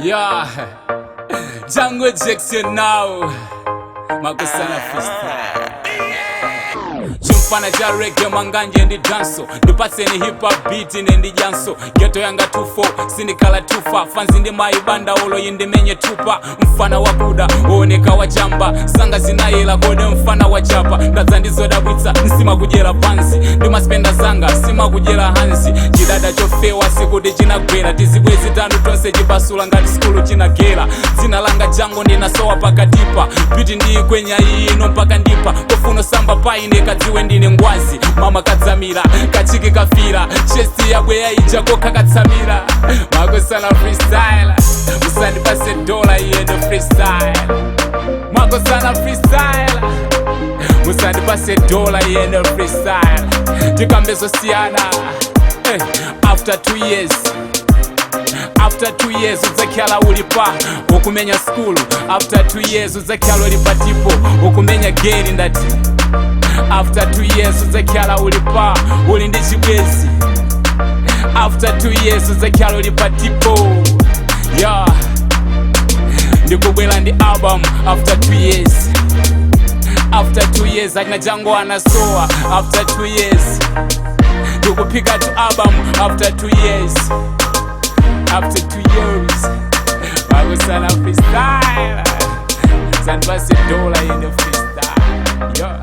Yeah, Django Jackson now. Makosana freestyle. Chimfana cha reggae, manganje ndi danso, ndipatseni hip hop beat ine ndi janso. Ghetto yanga 24 sindikhala tufa fanzi ndi maibanda ulo yindimenye tupa. Mfana wakuda uoneka wachamba sanga zinayela kode mfana wachapa ndadza ndizodabwitsa nsimakudyera pansi ndimaspenda zanga simakudyera hansi. Chidada chofewa sikuti chinagwera tizibwezi tanu tonse chipasula ngati skulu chinagera. Dzina langa Jango, ndinasowa pakatipa piti ndiyikwenya iyi ino mpaka ndipa kofuno samba paine kadziwe ndine ngwazi mama kadzamira kachiki kafira chesti yabweya ija kokha katsamira. Makosana freestyle, musandipase dola iyende freestyle. Makosana freestyle, musandipase dola iyende freestyle. Tikambe zosiyana after 2 years, after 2 years udzakhala uli pa ukumenya skulu. After 2 years udzakhala uli pa tipo ukumenya geri. Ndati after 2 years udzakhala uli pa uli ndi chibwezi. After 2 years udzakhala uli pa tipo. Yeah, ndikubwera ndi album after 2 years. After 2 years achina Jango anasowa. After 2 years ndikuphika tu album. After 2 years, after 2 years. Makosana freestyle, sandipase dola ine freestyle. Yeah.